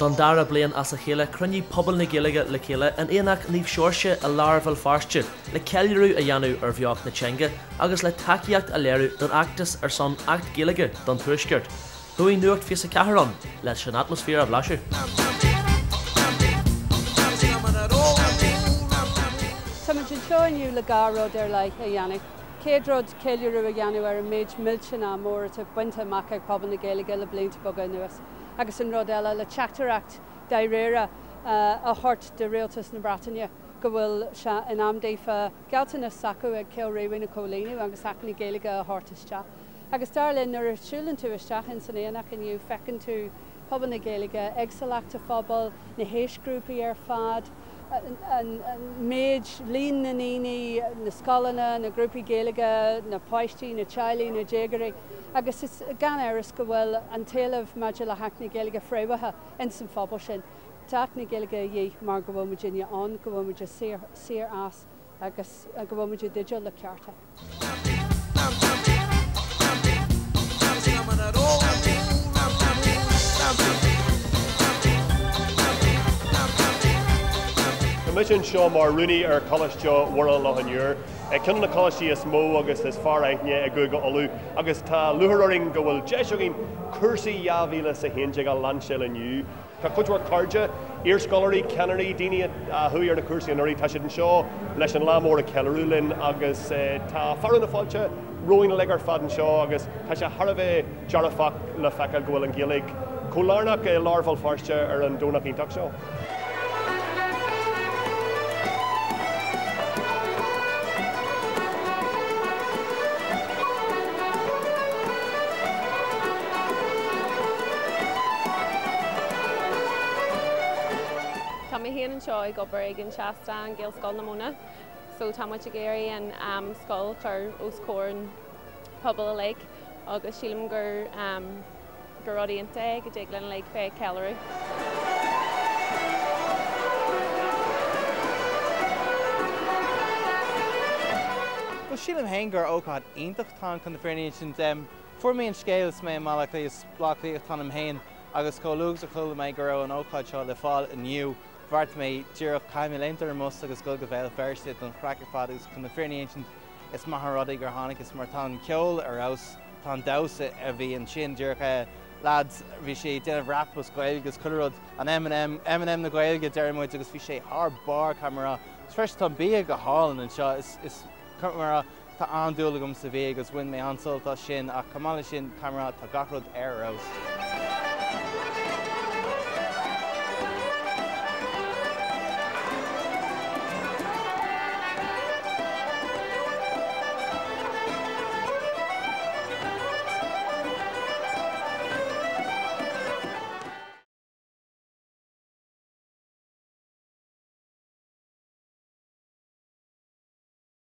Don dara bliain as a chéile chruinnigh pobal na Gaeilge le chéile in Aonach Naomh Seoirse i lár Bhéal Feirste le ceiliúradh a dhéanamh ar bheocht na teanga agus le tacaíocht a léiriú don fheachtas ar son Acht Gaeilge don Tuaisceart. Chuaigh Nuacht 24 ann leis an atmaisféar a bhlaiseadh. Táimid anseo inniu le gach rud ar leith a dhéanamh. Céad rud, ceiliúradh a dhéanamh ar an méid millteanach mór atá bainte amach ag pobal na Gaeilge le blianta beaga anuas. Agus an rud eile, le teachtaireacht dáiríre a thabhairt do Rialtas na Breataine go bhfuil sé in am daofa gealltanas s'acu ag Cill Rímhinn a chomhlíonadh agus Acht na Gaeilge a thabhairt isteach. Agus dar linn, nuair a siúlann tú isteach ins an aonach inniu, feiceann tú pobal na Gaeilge, éagsúlacht an phobail, na haoisghrúpaí ar fad, an méid, líon na ndaoine, na scoileanna, na grúpaí Gaeilge, na páistí, na teaghlaigh, na déagóirí, agus is gan amhras go bhfuil an t-éileamh maidir le hAcht na Gaeilge fréamhaithe ins an phobal sin. Tá Acht na Gaeilge a dhíth mar go bhfuil muidinne ann, go bhfuil muid saor, saor as agus go bhfuil muid i dteideal le cearta. Tá mise anseo mar rúnaí ar Choláiste Mhuire Loch an Iúir, ceann de na coláistí is mó agus is fearr aithne i gCúige Uladh, agus tá lúcháir orainn go bhfuil deis againn cúrsaí 2011 a lainseáil inniu. Tá cuid mhór cairde, iarscoláirí, ceannairí, daoine a chuaigh ar na cúrsaí anuraidh, tá siad anseo leis an lá mór a cheiliúradh linn agus tá fearadh na fáilte romhainn uilig ar fad anseo agus tá sé thar a bheith dearfach le feiceáil go bhfuil an Ghaeilge chomh lárnach i lár Bhéal Feirste ar an Domhnach iontach seo. Tá mé féin anseo ag obair ag an seastán Gaelscoil na Móna so tá muid ag iarraidh an scoil a chur os comhair an pobail uilig agus sílim gur gur rud iontach é go dtig linn uilig bheith ag ceiliúradh. Bhuel sílim féin gur ócáid iontach atá ann chun na fírinne a insint. Fuair mé an scéal is mé i mBaile Átha Cliath, is Baile Átha Cliathach atá ionam féin agus chomh luath agus a chuala mé go raibh an ócáid seo le fáil inniu, bheartaigh mé díreach caithfidh mé léimt ar an mbus agus dul go Béal Feirste don chraic ar fad agus chun na fírinne a insint is maith an rud é gur tháinig mar tá an ceol ar fheabhas, tá an damhsa a bhí ansin díreach eh lads bhí sé ag déanamh rap as Gaeilge agus chuile rud, an Eminem, Eminem na Gaeilge deir muid agus bhí sé thar barr caithfidh mé a rá. Agus freisin tá an bia go hálainn anseo, is, is, caithfidh mé a rá, Tá an-dúil agam sa bhia agus bhain mé an-sult as sin ach chomh maith leis sin, caithfidh mé a rá, tá gach rud ar fheabhas.